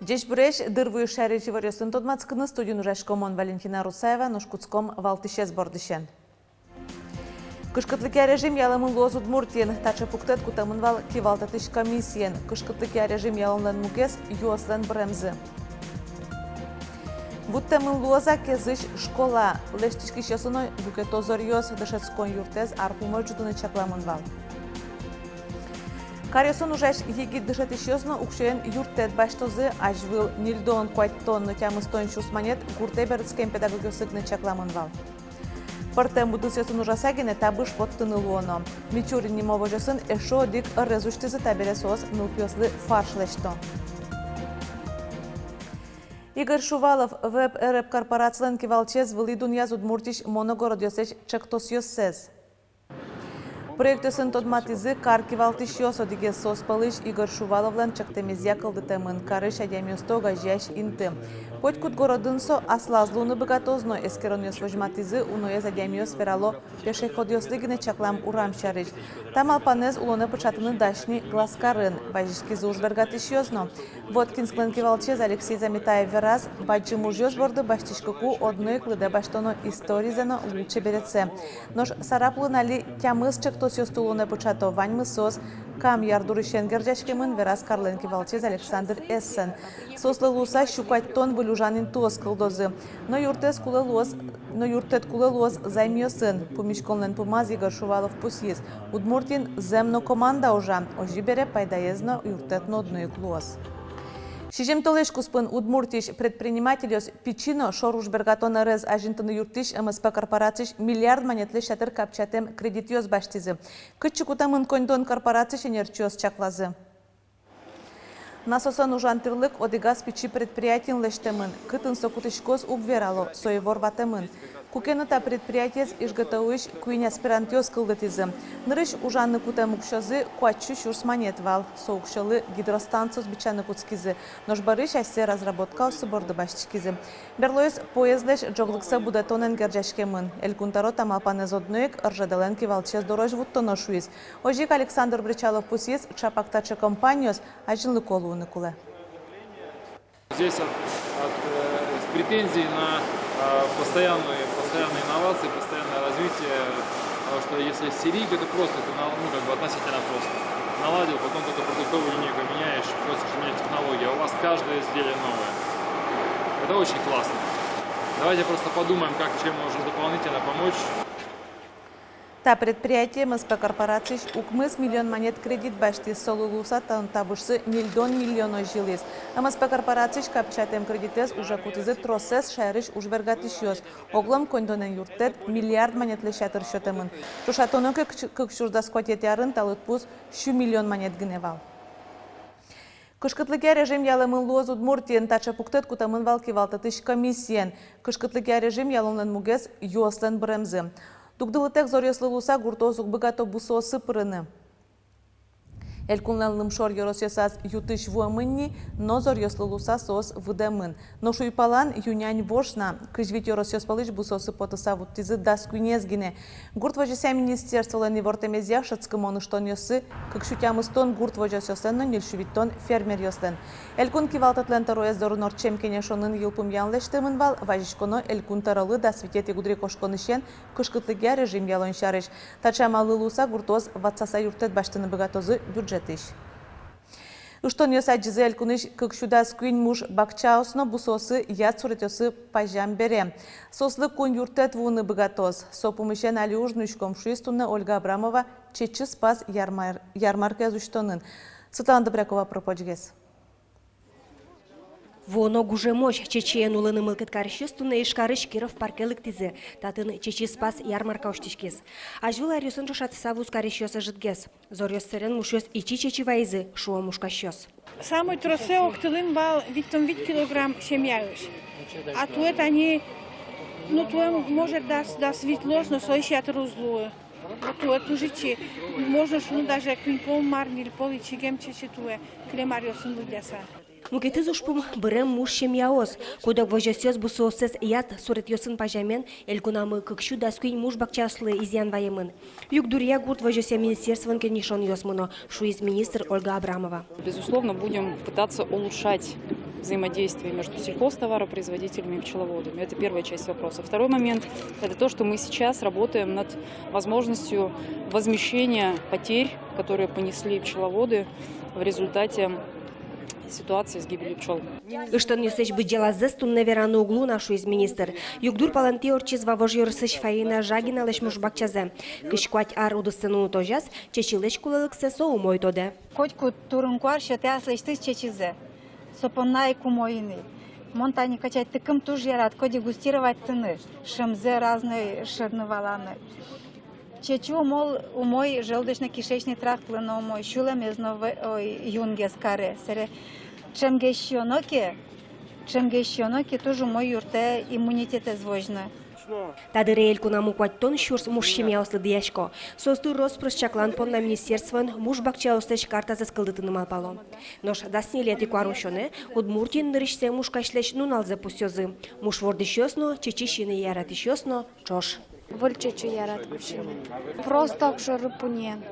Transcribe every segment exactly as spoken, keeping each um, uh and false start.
Ӟечбуресь! Дыр вуиз шаерысь иворъёсын тодматскыны. Студиын ужасько мон, Валентина Русаева. Нош кутском валтӥсез бордысен. Кышкытлыкъя режим ялэмын луоз Удмуртиын. Таӵе пуктэт кутэмын вал кивалтэтысь комиссиен. Кышкытлыкъя режим ялонлэн мугез — юослэн быремзы. Вуттэмын луоз-а Кезысь школа? Лэсьтӥськисьёслы но люкето зоръёс. Дышетскон юртэз ар пумозь ӝутыны чакламын вал. Каръёсын ужась егит дышетӥсьёс но уксёен юрттэт басьтозы. Азьвыл ньыльдон, куатьтон но тямыстон сюрс манет гуртэ берытскем педагогъёслы гинэ чакламын вал. Пӧртэм удысъёсын ужаса гинэ табыш поттыны луоно. Мичурин нимо возёсын эшшо одӥг ӧрез усьтӥзы. Табере соос нылпиослы фарш лэсьто. Игорь Шувалов, Веб РФ корпорацилэн кивалтӥсез, вылӥ дунъяз Удмуртиысь моногородъёслэсь ӵектосъёссэс. Проектъёсын тодматӥзы кар кивалтӥсьёс. Одӥгез соос пӧлысь Игорь Шуваловлэн ӵектэмезъя кылдытэмын. Карысь адямиосты огазеясь инты. Котькуд городын со аслаз луыны быгатоз, но эскеронъёс возьматӥзы, уноез адямиос верало пешеходъёслы гинэ чаклам урам сярысь. Та малпанэз улонэ пыӵатыны дась ни Глазкарын. Вазиськизы уж бергатӥсьёс но. Воткинсклэн кивалтӥсез Алексей Заметаев вераз, бадӟым ужъёс борды басьтӥськыку одно ик лыдэ басьтоно историзэ но лулчеберетсэ. Нош Сарапулын али тямыс ӵектосъёсты улонэ пыӵато, ваньмыз соос Кам ярдурысен герӟаськемын, вераз карлэн кивалтӥсез Александр Эссен. Соослы луыса сю куатьтон выль ужан интыос кылдозы. Но юрттэт кулэ луоз, но юрттэт кулэ луоз займъёсын. Пумиськонлэн пумаз Игорь Шувалов пусйиз: Удмуртиын зэм но команда ужа. Озьы бере, пайдаез но, юрттэт но одно ик луоз. Сизьым толэзь куспын Удмуртиысь предпринимательёс пичи но шор ужбергатон ӧрез азинтыны юрттӥсь МСП корпорациысь миллиард манетлэсь ятыр капчатэм кредитъёс басьтӥзы. Кытчы кутэмын коньдон, корпорациысь ӧнерчиос чаклазы. Насосэн ужан тӥрлык одӥгаз пичи предприятиын лэсьтэмын. Кытын со кутӥськоз, уг верало, со ивор ватэмын. Куке но та предприятиез ИжГТУысь куинь аспирантъёс кылдытӥзы. Нырысь ужаны кутэм уксёзы куать сю сюрс манет вал. Со уксёлы гидростанциос бичаны кутскизы. Нош бӧрысь асьсэ разработкаоссы борды басьтӥськизы. Берлоез поездлэсь ӝоглыксэ будэтонэн герӟаськемын. Элькун тӧро та малпанэз одно ик РЖД-лэн кивалтӥсез дорозь вуттоно шуиз. Озьы ик Александр Бречалов пусйиз, ӵапак таӵе компаниос азинлыко луыны кулэ. Здесь от, от, э, претензий на, э, постоянные, постоянные инновации, постоянное развитие, потому что если серийка, это просто, это на-, ну, как бы относительно просто. Наладил, потом только продуктовую линейку меняешь, просто что меняется технология. А у вас каждое изделие новое. Это очень классно. Давайте просто подумаем, как, чем можно дополнительно помочь. Та предприятие МСП корпорациысь укмыс миллион манет кредит басьтӥз. Солы луыса та-, табышсы ньыльдон миллионозь йылӥз. МСП корпорациысь капчатэм кредитэз уже кутӥзы тросэз шаерысь ужбергатӥсьёс. Оглом коньдонэн юрттэт миллиард манетлэсь ятыр сётэмын. Ӵошатоно ке, кык сю-, кык сюрс дас куатетӥ арын та лыдпус сю миллион манет гинэ вал. Кышкытлыкъя режим ялэмын луоз Удмуртиын. Таӵе пуктэт кутэмын вал кивалтэтысь комиссиен. Кышкытлыкъя режим ялонлэн мугез — юослэн быремзы. Дугдылытэк зоръёслы луыса гуртоос уг быгато бусыосы пырыны. Элькунлэн лымшор ёросъёсаз ю-тысь вуэмын ни, но зоръёслы луыса соос выдэмын. Нош уйпалан ю-нянь вож на. Кызь вить ёросъёс пӧлысь бусыосы потыса вуттӥзы дас куинез гинэ. Гурт возёсъя министерстволэн ивортэмезъя, шӧдскымон ыштонъёссы кык сю тямыстон гурт возёсъёслэн но ньыль сю витьтон фермеръёслэн. Элькун кивалтэтлэн тӧроез дорын ортчем кенешонын йылпумъян лэсьтэмын вал. Вазиськоно Элькун тӧролы дас витетӥ гудырикошконысен кышкытлыкъя режим ялон сярысь. Таӵе амаллы луыса гуртоос ватсаса юрттэт басьтыны быгатозы бюджетысь. Ыштонъёс адӟизы Элькунысь кык сю дас куинь муш бакчаос но бусыосы яд суретъёсы пазям бере. Соослы куинь юрттэт вуыны быгатоз. Со пумысен али уж нуиськом, шуиз туннэ Ольга Абрамова «Чечы спас» ярмар-, ярмаркаез усьтонын. Светлана Добрякова пыр-почгес. Вуоно гужемозь чечыен улыны мылкыд карисьёс туннэ Ижкарысь Киров парке лыктӥзы. Татын «Чечы спас» ярмарка усьтӥськиз. Азьвыл аръёсын ӵошатыса вузкарисьёс ӧжытгес. Зоръёс сэрен мушъёс ичи чечы вайизы, шуо мушкасьёс. Самой тросэ октылын вал витьтон вить килограмм семьяысь. А туэ тани, ну, туэ, может, дас, дас вить луоз, но соиз ятыр уз луы. Вот туэ туж ичи. Можно шуыны, даже куинь пол мар, ньыль пол ичигем чечы туэ, кылем аръёсын лыдъяса. Мукетыз ужпум — бырем муш семьяос. Куд-ог возёсъёс бусыоссэс яд суретъёсын пазямен. Элькунамы кык сю дас куинь муш бакчаослы изъян ваемын. Югдуръя гурт возёсъя министерствоын кенешонъёс мыно, шуиз министр Ольга Абрамова. Безусловно, будем пытаться улучшать взаимодействие между сельхозтоваропроизводителями и пчеловодами. Это первая часть вопроса. Второй момент — это то, что мы сейчас работаем над возможностью возмещения потерь, которые понесли пчеловоды в результате ситуации с гибелью пчёл. Ыштонъёслэсь быдӟалазэс туннэ вераны уг луы на, шуиз министр. Югдур палэнтӥ ортчиз Вавож ёросысь Фаина Жагиналэсь муш бакчазэ. Кызь куать ар удысын утозяз, чечылэсь кулэлыксэ со умой тодэ. Котькуд турын-куар сётэ аслэсьтыз чечызэ. Со понна ик умой ини. Мон тани качатьтыкым туж яратӥсько дегустироватьтыны, шӧмзэ разной шырны-валаны. Чечы умой, умой желудочно-кишечный трактлы но умой, сюлэмез но вӧ-, ой, юнгес каре. Сэре ӵемгес сиёно ке, ӵемгес сиёно ке, туж умой юрттэ иммунитетэз возьыны. Та дыре элькунамы куатьтон сюрс муш семьяос лыдъясько. Соосты рос-прос чаклан понна министерствоын муш бакчаослэсь картазэс кылдытыны малпало. Нош дас ньылетӥ куарусёнэ Удмуртиын нырысьсэ мушкасьлэсь нуналзэ пусъёзы. Муш вордӥсьёс но, чечы сиыны яратӥсьёс но ӵош. Выль чечы яратӥсько сиыны. Просто огшоры пуньыен.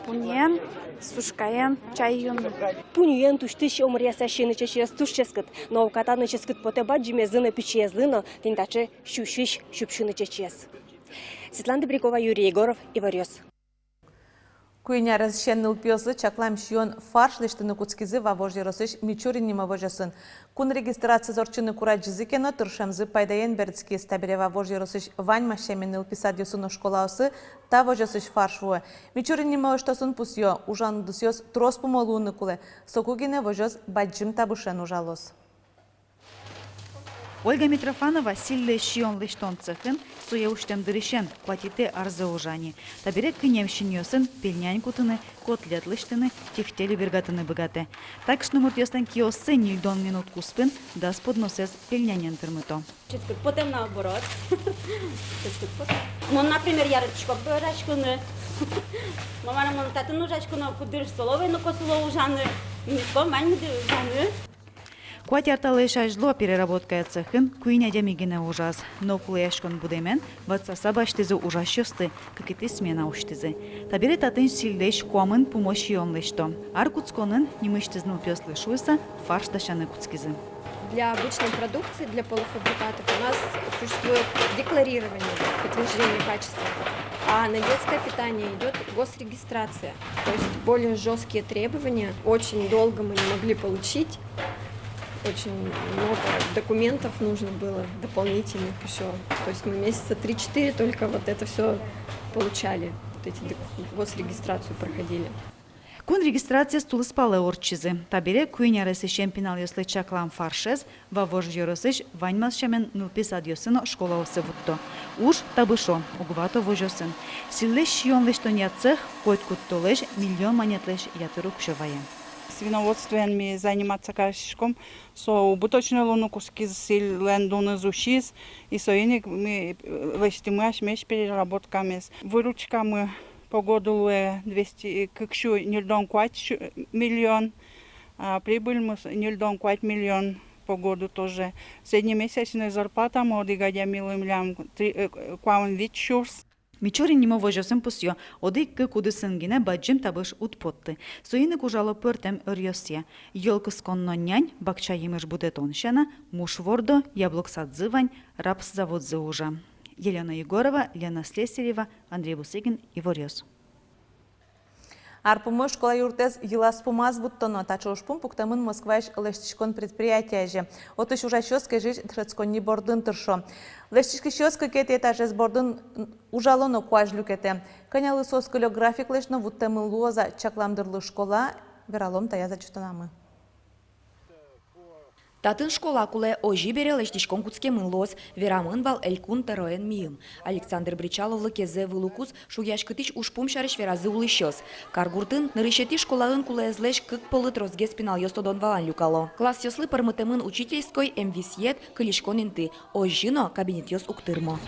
Пуньыен, сушкаен, чай юыны. Пуньыен тусьтӥсь омыръяса сиыны чечыез туж ческыт. Но уката но ческыт потэ бадӟымезлы но, пичиезлы но, тӥни таӵе сюсьысь сюпсьыны чечыез. Светлана Добрякова, Юрий Егоров, Иворъёс. Куинь аресысен нылпиослы чаклам сиён фарш лэсьтыны кутскизы Вавож ёросысь Мичурин нимо возёсын. Кун регистрациез ортчыны курадӟизы ке но, тыршемзы пайдаен берытскиз. Табере Вавож ёросысь ваньмаз сямен нылпи садъёсы но школаосы та возёсысь фарш вуэ. Мичурин нимо эштосын пусъё: ужан удысъёс трос пумо луыны кулэ. Соку гинэ возёс бадӟым табышен ужалоз. Ольга Митрофанова сӥльлэсь сиён лэсьтон цехын сое усьтэм дырысен куатетӥ арзэ ужа ни. Табере кынем синъёсын пельнянь кутыны, котлет лэсьтыны, тефтели бергатыны быгатэ. Та кышномуртъёслэн киоссы ньыльдон минут куспын дас подносэз пельнянен тырмыто. Ческыт потэм, наоборот. Ческыт потэм. Мон, например, яратӥсько пӧраськыны. Мон мар-а, мон татын ужасько но, кудӥз столовойын но косыло ужаны. Мынӥсько ваньмы дыр ужаны. Куать ар талэсь азьло переработкая цехын куинь адями гинэ ужаз. Но кулэяськон будэмен ватсаса басьтӥзы ужасьёсты, кыкетӥ смена усьтӥзы. Табере татын сӥльлэсь куамын пумо сиён лэсьто. Ар кутсконын нимысьтыз нылпиослы шуыса фарш дасяны кутскизы. Для обычной продукции, для полуфабрикатов у нас существует декларирование, подтверждение качества. А на детское питание идёт госрегистрация. То есть более жёсткие требования. Очень долго мы не могли получить. Очень много документов нужно было дополнительных ещё. То есть мы месяца три-четыре только вот это всё получали. Вот эти док-, госрегистрацию проходили. Кун регистрациез тулыспалэ ортчизы. Табере куинь аресысен пиналъёслы чаклам фаршез Вавож ёросысь ваньмаз сямен нылпи садъёсы но школаосы вутто. Уж табышо, уг вато возёсын. Сӥльлэсь сиён лэсьтонъя цех котькуд толэзь миллион манетлэсь ятыр уксё вае. Свиноводствоен ми заниматься кариськом, со убыточной луыны кутскиз, сӥльлэн дуныз усиз, и соин ик ми, э, лэсьтӥмы асьмелэсь переработкамес. Выручкамы по году луэ двести, кык сю ньыльдон куать сю-, миллион, а прибыльмы с-, ньыльдон куать миллион по году тоже. Среднемесячной зарплатамы одӥг адямилы милям три, э, куамын вить сюрс. Мичурин нимо возёсын пусъё: одӥг-кык удысын гинэ бадӟым табыш уд потты. Соин ик ужало пӧртэм ӧръёсъя. Йӧл кыскон но нянь, бакча емыш будэтон сяна, муш вордо, яблок садзы вань, рапс заводзы ужа. Елена Егорова, Лена Слесарева, Андрей Бусыгин, Иворъёс. Ар пумозь школа юртэз йылаз-пумаз вуттоно. Таӵе ужпум пуктэмын Москваысь лэсьтӥськон предприятиязы. Отысь ужасьёс кезьысь дышетсконни бордын тыршо. Лэсьтӥськисьёс кыкетӥ этажез бордын ужало но куазь люкетэ. Кӧнялы соос кылё графиклэсь но вуттэмын луоз-а чаклам дырлы школа, вералом таяз отчётамы. Татын школа кулэ, озьы бере лэсьтӥськон кутскемын луоз, верамын вал Элькун тӧроен миым. Александр Бречаловлы кезэ вылукуз шугъяськытӥсь ужпум сярысь веразы улӥсьёс. Каргуртын нырысетӥ школаын кулэезлэсь кык полы тросгес пиналъёс тодон-валан люкало. Классъёслы пӧрмытэмын учительской, эмвисъет, кылиськон инты, озьы но кабинетъёс уг тырмо.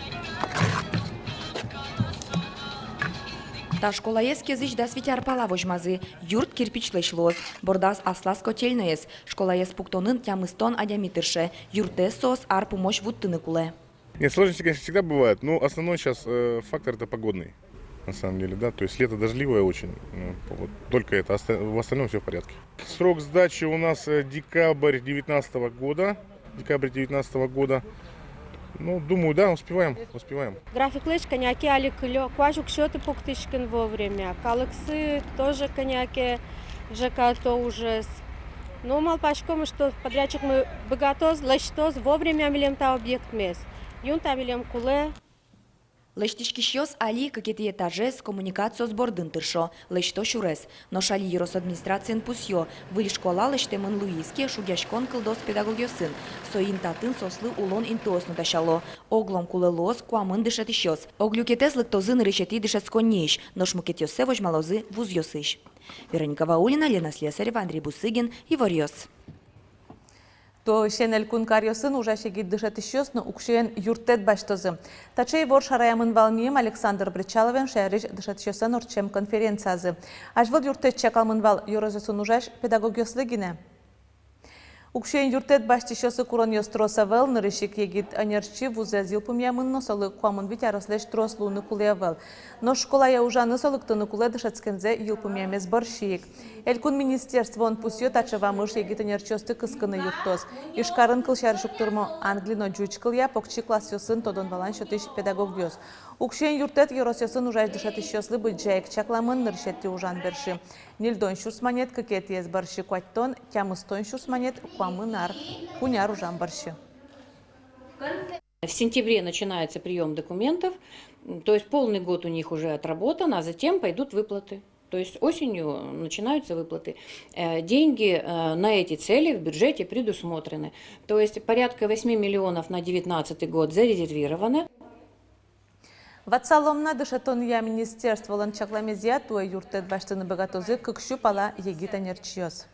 Та школаез кезысь дас вить ар пала возьмазы. Юрт кирпичлэсь луоз, бордаз аслаз котельноез. Школаез пуктонын тямыстон адями тырше. Юртэз соос ар пумозь вуттыны кулэ. Нет, сложности, конечно, всегда бывают, но основной сейчас, э, фактор — это погодный, на самом деле, да, то есть лето дождливое очень, ну, вот только это, оста-, в остальном всё в порядке. Срок сдачи у нас, э, декабрь девятнадцатого года, декабрь девятнадцатого года. Ну, думаю, да, успеваем, успеваем. Графиклэсь кӧня ке али кылё, куазь уг сёты пуктӥськыны вовремя, калыксы тоже кӧня ке ӝекато ужез. Но малпаськом, что подрядчикмы быгатоз, лэсьтоз вовремя милем та объектмес. Юн та милем кулэ. Лэсьтӥськисьёс али кыкетӥ этажез, коммуникациос бордын тыршо, лэсьто сюрес. Нош али ёрос администрациын пусъё: выль школа лэсьтэмын луиз ке, шугъяськон кылдоз педагогъёсын. Соин татын соослы улон интыос но дасяло. Оглом кулэ луоз куамын дышетӥсьёс. Ог люкетэз лыктозы нырысетӥ дышетсконниысь, нош мукетъёссэ возьмалозы вузъёсысь. Вероника Ваулина, Лена Слесарева, Андрей Бусыгин, «Иворъёс». Туэ ӧсен элькун каръёсын ужась егит дышетӥсьёс но уксёен юрттэт басьтозы. Таӵе ивор шараямын вал миым Александр Бречаловен шаерысь дышетӥсьёслэн ортчем конференциязы. Азьвыл юрттэт чакламын вал ёросъёсын ужась педагогъёслы гинэ. Уксёен юрттэт басьтӥсьёслы куронъёс трос ӧвӧл. Нырысь ик егит ӧнерчи вузэз йылпумъямын но, солы куамын вить арослэсь трос луыны кулэ ӧвӧл. Нош школае ужаны со лыктыны кулэ дышетскемзэ йылпумъямез бӧрсьы ик. Элькун министерствоын пусъё: таӵе вамыш егит ӧнерчиосты кыскыны юрттоз. Ижкарын, кылсярысь, уг тырмо англи но ӟуч кылъя, покчи классъёсын тодон-валан сётӥсь педагогъёс. Уксёен юрттэт ёросъёсын ужась дышетӥсьёслы быдӟа ик чакламын. Нырысетӥ ужан бершы ньыльдон сюрс манет, кыкетӥез бӧрсьы куатьтон, тямыстон сюрс манет куамын ар, куинь ар ужан бӧрсьы. В сентябре начинается приём документов, м, то есть полный год у них уже отработан, а затем пойдут выплаты. То есть осенью начинаются выплаты. Э, деньги, э, на эти цели в бюджете предусмотрены. То есть порядка восьми миллионов на девятнадцатый год зарезервировано. Ватсалом на: дышетонъя министерстволэн чакламезъя, туэ юрттэт басьтыны быгатозы кык сю пала егит ӧнерчиос.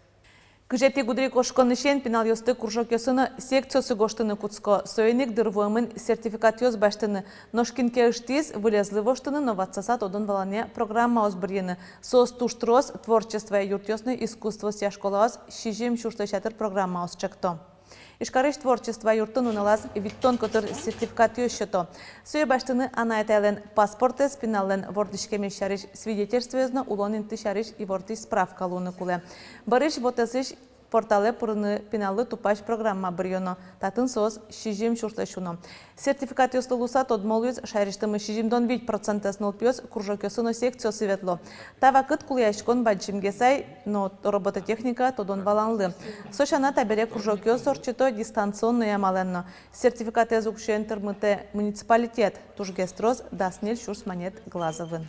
Кызетӥ гудырикошконысен пиналъёсты кружокъёсы но секциосы гожтыны кутско. Соин ик дыр вуэмын сертификатъёс басьтыны. Нош кин ке ыштӥз, вылезлы воштыны но ватсаса тодон-валанъя программаос бырйыны. Соос туж трос: творчествоя юртъёс но искусствоосъя школаос сизьым сюрслэсь ятыр программаос чакто. Ижкарысь творчество юртын нуналаз витьтон котыр сертификатъёс сёто. Сое басьтыны анай-атайлэн паспортэз, пиналлэн вордӥськемез сярысь свидетельствоез но улон инты сярысь ивортӥсь справка луыны кулэ. Бӧрысь вотэсысь порталэ пырыны пиналлы тупась программа быръёно. Татын соос сизьым сюрслэсь уно. Сертификатъёслы луыса тодмо луиз: шаерысьтымы сизьымдон вить процентэз нылпиос кружокъёсы но секциосы ветло. Та вакыт кулэяськон бадӟымгес ай но робототехника тодон-валанлы. Со сяна, табере кружокъёс ортчыто дистанционной амалэн но. Сертификатэз уксёен тырмытэ муниципалитет. Тужгес трос, дас ньыль сюрс манет, Глазовын.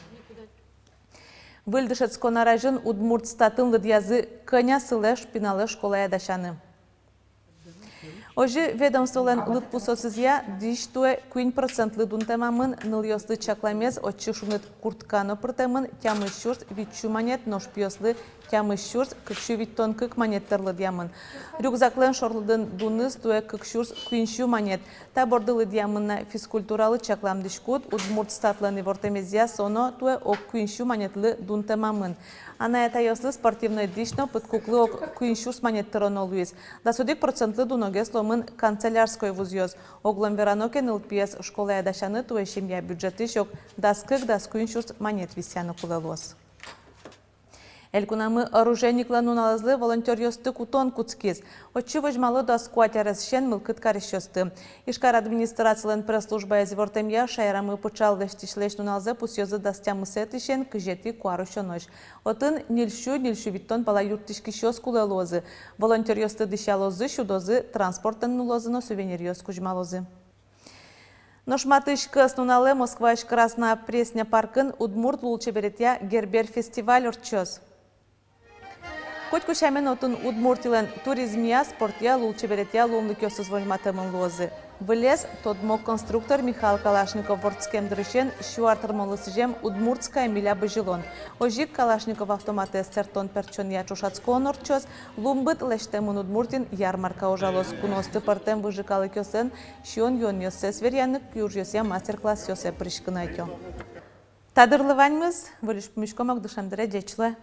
Выль дышетскон ар азьын Удмуртстатын лыдъязы, кӧня сылэ пиналэз школае дасяны. Озьы, ведомстволэн лыдпусъёсызъя, дӥсь туэ куинь процентлы дунтэмамын. Нылъёслы чакламез отчы шуныт куртка но пыртэмын, тямыс сюрс вить сю манет, нош пиослы тямыс сюрс кык сю витьтон кык манет тыр лыдъямын. Рюкзаклэн шорлыдын дуныз туэ кык сюрс куинь сю манет. Та борды лыдъямын на физкультуралы чаклам дӥськут. Удмуртстатлэн ивортэмезъя, со но туэ ог куинь сю манетлы дунтэмамын. Анай-атайёслы спортивной дӥсь но пыдкуклы ог куинь сюрс манет тыроно луиз. Дас одӥг процентлы дуногес луэмын канцелярской вузъёс. Оглом верано ке, нылпиез школае дасяны туэ семья бюджетысь ог дас кык-дас куинь сюрс манет висъяны кулэ луоз. Элькунамы оружейниклэн нуналэзлы волонтёръёсты кутон кутскиз. Отчы возьмало дас куать аресысен мылкыд карисьёсты. Ижкар администрацилэн пресс-службаез ивортэмъя, шаерамы пычал лэсьтӥсьлэсь нуналзэ пусъёзы дас тямысэтӥысен кызетӥ куарусёнозь. Отын ньыль сю, ньыль сю витьтон пала юрттӥськисьёс кулэ луозы. Волонтёръёсты дӥсялозы, сюдозы, транспортэн нуллозы но сувениръёс кузьмалозы. Нош матысь кӧснуналэ Москваысь Красная Пресня паркын удмурт лулчеберетъя Гербер фестиваль ортчоз. Котьку сямен, отын Удмуртилэн туризмъя, спортъя, лулчеберетъя луонлыкъёсыз возьматэмын луозы. Вылез тодмо конструктор Михаил Калашников вордскем дырысен сю ар тырмонлы сӥзем «Удмуртская миля» бызьылон. Озьы ик Калашников автоматэз сэрттон-пертчонъя ӵошатскон ортчоз. Лумбыт лэсьтэмын Удмуртиын ярмарка ужалоз. Куноосты пӧртэм выжы калыкъёслэн сиён-юонъёссэс веръяны, киужъёсъя мастер-классъёсы пыриськыны ӧтё. Та дырлы ваньмыз. Выльысь пумиськом ик дышем дыре. Ӟеч луэ.